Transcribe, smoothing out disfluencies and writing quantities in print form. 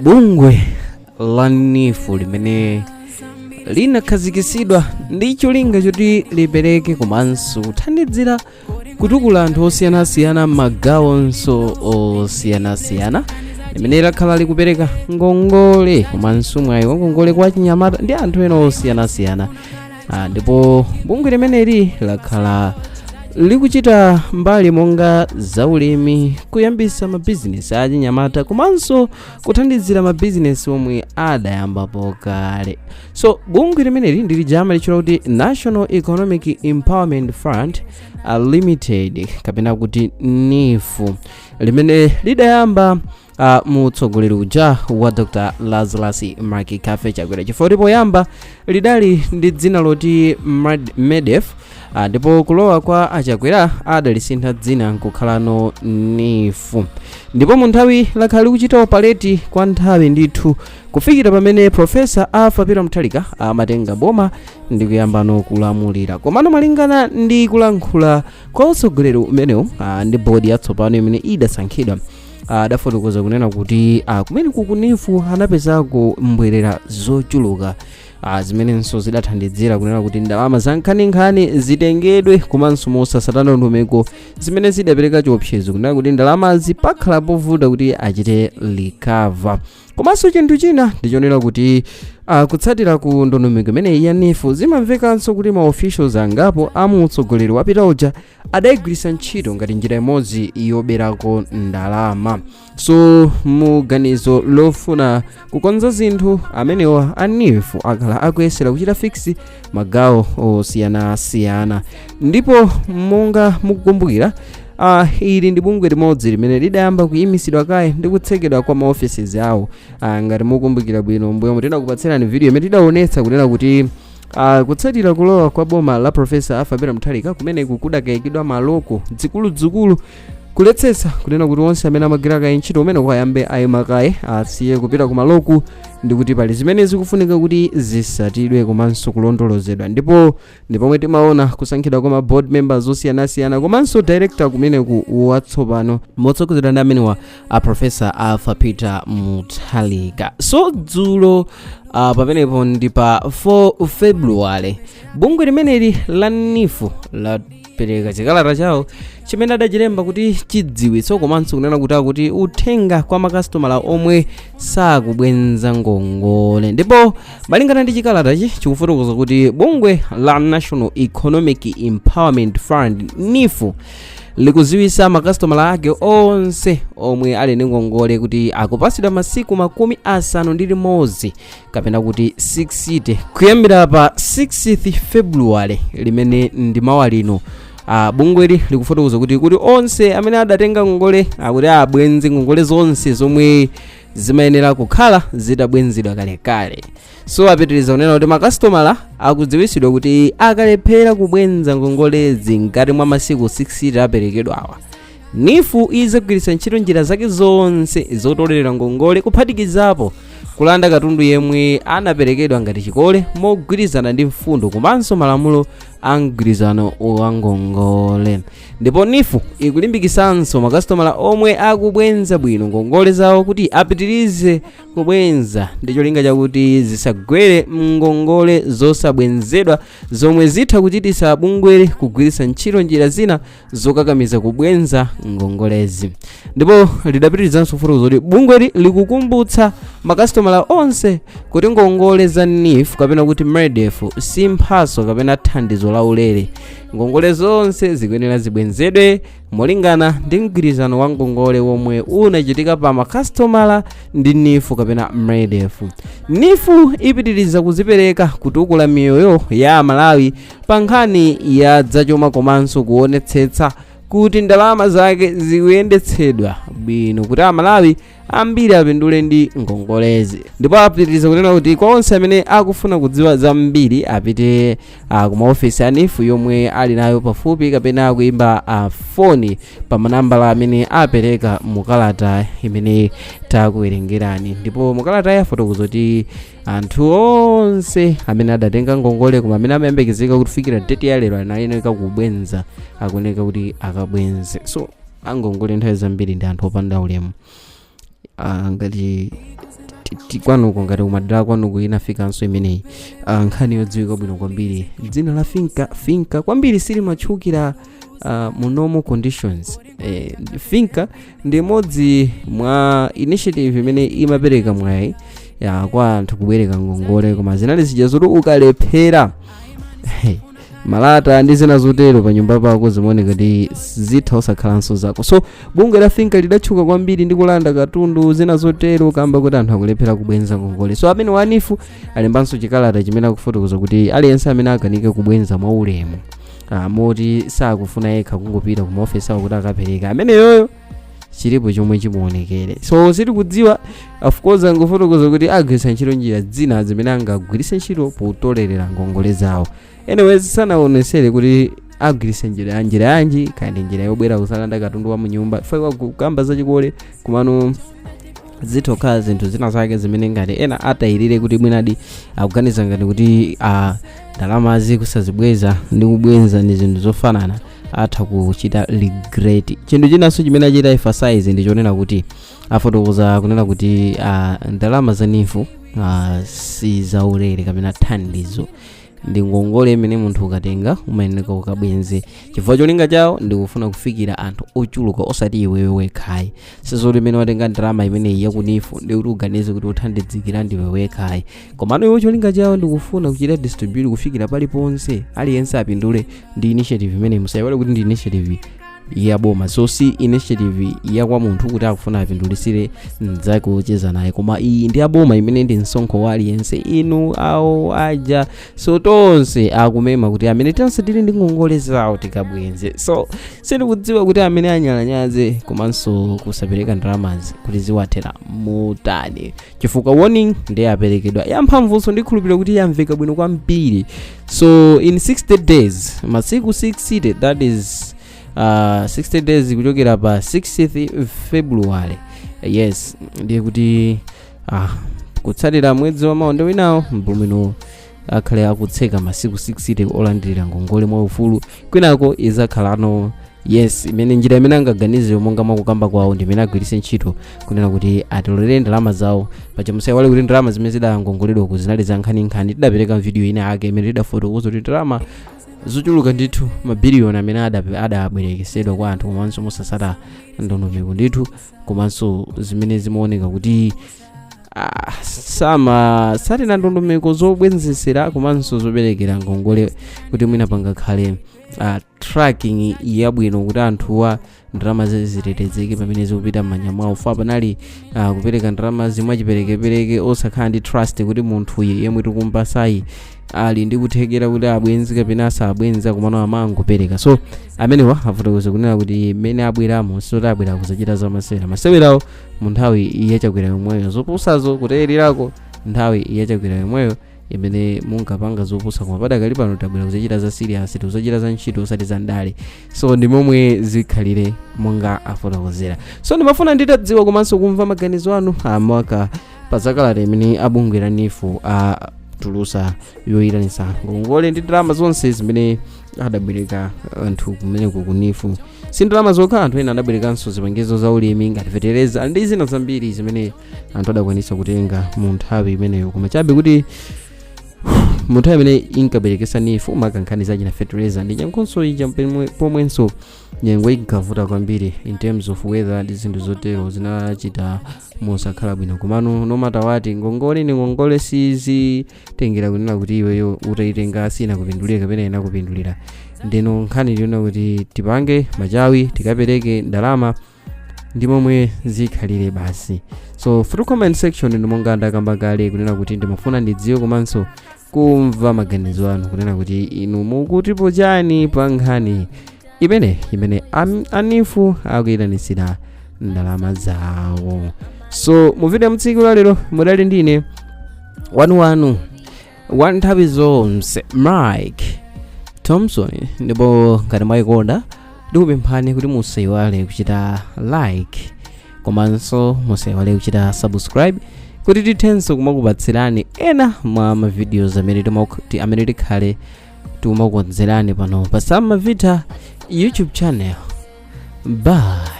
Bungwe la NEEF limene linakhazikitsidwa ndi cholinga choti lipereke komanso kuthandizira kutukula anthu osiyanasiyana m'magawonso osiyanasiyana, limene lakhala likupereka ngongole komanso mwayi wa ngongole kwa achinyamata ndi anthu ena osiyanasiyana. Ndipo bungwe limeneli lakhala likuchita mbali monga zaulimi, kuyambisa mabizinesi a achinyamata komanso kuthandizira mabizinesi omwe adayambapo kale. So bungwe limeneli ndi lija amalitchula kuti National Economic Empowerment Fund Limited kapena kuti NEEF, limene lidayamba mu utsogoleri uja wa Dr Lazarus McCarthy Chakwera, chifukwa poyamba lidali ndi dzina loti MEDEF, ndipo kulowa kwa aChakwera adalisintha dzina nkukhalano NEEF. Ndipo mu nthawi lakhala likuchita operate kwa nthawi ndithu kufikira pamene Professor Arthur Peter Mutharika amatenga boma ndi kuyambano kulamulira. Komano malingana ndi kulankhula kwa utsogoleri umenewu ndi bodi yatsopano imene idasankhidwa, adafotokoza kunena kuti kumene ku NEEF anapezako mbwerera zochuluka, zimenenso zidathandizira kunena kuti ndalama za nkhaninkhani zitengedwe komanso mosasata ndondomeko, zimene zidapereka chiopsezo kunena kuti ndalamazi pakhala povuta kuti achite recover. Komanso chinthu china ndichonera kuti kutsatira ku ndondomeko imeneyi ya NEEF, zimamvekanso kuti ma officials angapo amutsogoleri wapita uja adayigwiritsa ntchito ngati njira imodzi yoberako ndalama. So mu ganizo lofuna kukonza zinthu, amenewa a NEEF akhala akuyesera kuchita fix magawo osiyanasiyana. Ndipo monga mukukumbukira, ili ndi bungwe limodzi limene lidayamba kuyimisidwa kaye ndi kutsekedwa kwa maoffices awo. Ngati mukumbukira bwino, mbuyo tinakupatsirani video imene tidaonetsa kunena kuti kutsatira kulowa kwa boma la Professor Arthur Peter Mutharika, kumeneku kudakayikidwa maloko zikuluzikulu kuletsetsa kunena kuti onse amene amagwira kaye ntchito umene kukayambe ayima kaye, asiye kupita ku maloku, ndi kuti pali zimene zikufunika kuti zisatidwe komanso kulondolozedwa. Ndipo ndipomwe timaona kusankhidwa kwa ma board members osiyanasiyana komanso director kumeneku watsopano motsogozedwa ndi amenewa a Professor Arthur Peter Mutharika. So dzulo, pamenepo ndi pa 4 February, bungwe limeneli la NEEF lapereka chikalata chawo chimene adachilemba kuti chidziwitso komanso kunena kuti akuti uthenga kwa makasitomala omwe sakubwenza ngongole. Ndipo malingana ndi chikalatachi, chikufotokoza kuti bungwe la National Economic Empowerment Fund, NEEF, likuziwisa makasitomala ake onse omwe ali ndi ngongole kuti akupasidwa masiku 61 kapena kuti 60 kuyambira pa 6 February, limene ndi mawa lino. Bungweli likufotokoza kuti onse amene adatenga ngongole akuti abwenze ngongole zonse zomwe zimayenera kukhala zitabwenzedwa kalekale. So apitiriza kunena kuti makasitomala akudziwisidwa kuti akalephera kubwenza ngongolezi mkati mwa masiku 60 aperekedwawa, NEEF izagwiritsa ntchito njira zake zonse zotolera ngongole, kuphatikizapo kulanda katundu yemwe anaperekedwa ngati chikole, mogwirizana ndi mfundo komanso malamulo a mgwirizano wa ngongole. Ndipo NEEF ikulimbikisanso makasitomala omwe akubwenza bwino ngongole zawo kuti apitirize kubwenza ndi cholinga chakuti zisagwere mngongole zosabwenzedwa zomwe zitha kuchititsa bungweli kugwiritsa ntchito njira zina zokakamiza kubwenza ngongolezi. Ndipo lidapitirizanso kufotokoza kuti bungweli likukumbutsa makasitomala onse kuti ngongole za NEEF kapena kuti MEDEF si mphaso kapena thandizo la ulere. Ngongole zonse zikuyenera zibwenzedwe molingana ndi mgwirizano wa ngongole womwe unachitika pa makasitomala ndi NEEF kapena MEDEF. NEEF ipitiriza kuzipereka kutukula miyoyo ya Amalawi pa nkhani ya zachuma komanso kuonetsetsa kuti ndalama zake zikuyendetsedwa bwino kuti Amalawi ambiri apindule ndi ngongolezi. Ndipo apitiriza kunena kuti kwa onse amene akufuna kudziwa zambiri apite ku maofesi a NEEF yomwe ali nayo pafupi kapena kuimba foni pa manambala amene apereka mukalata imene takuwerengerani. Ndipo mukalata yafotokoza kuti anthu onse amene adatenga ngongole koma amene amayembekezeka kufikira date ya lero anayeneka kubwenza, akuoneka kuti akabwenze. So angongole nthawi zambiri ndi anthu opanda ulemu. Ngati kwanuko, ngati kumadala kwanuko inafikanso imeneyi, nkhani yodziwika bwino kwambiri, dzina la FINCA. FINCA kwambiri silimatchukira mu normal conditions. FINCA ndi imodzi mwa initiative imene imapereka mwayi ya kwa anthu kubwereka ngongole, koma zinali zija zoti ukalephera, malata ndi zina zotero pa nyumba pako zimaoneka kuti zitha osakhalanso zako. So bungwe la FINCA lidatchuka kwambiri ndi kulanda katundu, zina zotero, kamba kuti anthu akulephera kubwenza ngongole. So amene wa NEEF alembanso chikalata chimene akufotokoza kuti aliyense amene akanike kubwenza mwaulemu, moti sakufuna yekha kungopita ku maofesi awo kuti akapereka, ameneyoyo chilipo chomwe chimuonekere. So sitikudziwa, of course angofotokoza kuti agwiritsa ntchito njira zina zimene angagwiritse ntchito potolerera ngongole zawo. Anyways, sanaonesere kuti agwiritsa njira yanji, kandi njira yobwera kusalanda katundu wa munyumba fa kukamba zachikole, kumano zitokhala zinthu zina zake zimene ngati ena atayirire kuti mwinadi akuganiza ngati kuti ndalamazi kusazibweza ndi kubwenza ndi zinthu zofanana, atha kuchita regret. Chinthu chinanso chimene achita emphasize ndi chonena kuti afotokoza kunena kuti ndalama za NEEF si zaulere kapena thandizo, ndi ngongole imene munthu ukatenga umayeneka ukabwenze, chifukwa cholinga chawo ndikufuna kufikira anthu ochuluka, osati iwewe wekhayi. Sizoti imene watenga ndalama imeneyi yaku NEEF ndi kuti uganize kuti uthandizikira ndiwe wekhayi, komano iwo cholinga chawo ndikufuna kuchita distribute kufikira paliponse, aliyense apindule ndi initiative imene. Musayiwale kuti ndi initiative yaboma, so si initiative ya kwa munthu kuti akufuna apindulisire mnzake wocheza naye, koma iyi ndi aboma imene ndi msonkho wa aliyense, inu, awo, aja. So tonse akumema kuti amene tonse tili ndi ngongole zawo tikabwenze. So sindikudziwa kuti amene anyalanyaze komanso kusapereka ndalamazi kuti ziwathera motani, chifukwa warning ndiye aperekedwa yamphamvunso, ndikhulupirira kuti yamveka bwino kwambiri. So in 60 days, masiku 60, that is 60 days kuchokera pa 60th February, yes, ndiye kuti kutsatira mwezi wa mawa ndi winawo mpumino akhale akutseka masiku 60 olandirira ngongole mwaufulu. Kwinako izakhalano, yes, imene njira imene angaganize monga mwakukamba kwawo ndi imene agwiritse ntchito kunena kuti atolere ndalama zawo. Paja musaiwale kuti ndalama zimene zidangongoledwa zinali za nkhaninkhani. Tidapereka video ina yake imene tidafotokoza kuti ndalama zochuluka ndithu, mabiliyoni amene adabwerekesedwa kwa anthu, komanso mosasata ndondomeko ndithu, komanso zimene zimaoneka kuti sama satina ndondomeko zobwenzesera komanso zoperekera ngongole, kuti mwina pangakhale tracking yabwino kuti anthuwa ndalama zitetezeke pamene zikupita m'manja mwawo. Fa panali kupereka ndalama zimwe achiperekepereke, osakhala ndi trust kuti munthu yemwe tikumpasayi ali ndi kuthekera kuti abwenzi kapena asabwenza, komano amangopereka. So amenewa afotokoza kunena kuti mmene abweramo soti abwera kuzachita zamasewera masewerawo mu nthawi yachakwera yomweyo, zopusazo kuteyerirako nthawi yachakwera yomweyo imene munkapanga zopusa, koma padakali pano tabwera kuzachita za serious, tikuzachita za ntchito osati za ndale. So ndi momwe zikhalire monga afotokozera. So ndimafuna nditadziwa komanso kumva maganizo anu amaka pa zakalata imene abungwe la NEEF atulusa yoyitanisa ngongole ndi ndalama zonse zimene adabwereka anthu kumeneko ku NEEF. Si ndalama zokha, anthu ena adabwerekanso zipangizo za ulimi ngati fetereza ndi zina zambiri zimene anthu adakwanisa kutenga mu nthawi imeneyo. Koma chabe kuti mu nthawi imene inkabwerekesa NEEF maka nkhani zachina fetereza ndi nyengonso ija pomwenso nyengo inkavuta kwambiri in terms of weather ndi zinthu zotero, zinachita mosakhala bwino. Komano no matter what, ngongole ni ngongole, sizitengera kunena kuti iweyo utayitenga sinakupindulira kapena inakupindulira. Ndino nkhani tiona kuti tipange machawi tikapereke ndalama, ndi momwe zikhalire basi. So through comment section, ndi monga ndakamba kale kunena kuti ndimafuna ndidziwe komanso kumva maganizo anu kunena kuti inu mukutipo chani pa nkhani imene a NEEF akuyitanitsira ndalama zawo. So mu video mtsiku la lero mudali ndine wanuwanu wa nthawi zonse, Mike Thompson, ndipo ngati mwayikonda ndikupemphani kuti musayiwale kuchita like komanso musayiwale kuchita subscribe kuti tithenso kumakupatsirani ena mwa mavideos amene tikhale tikumakukonzerani pano pa Sam Mavita YouTube channel. Bye.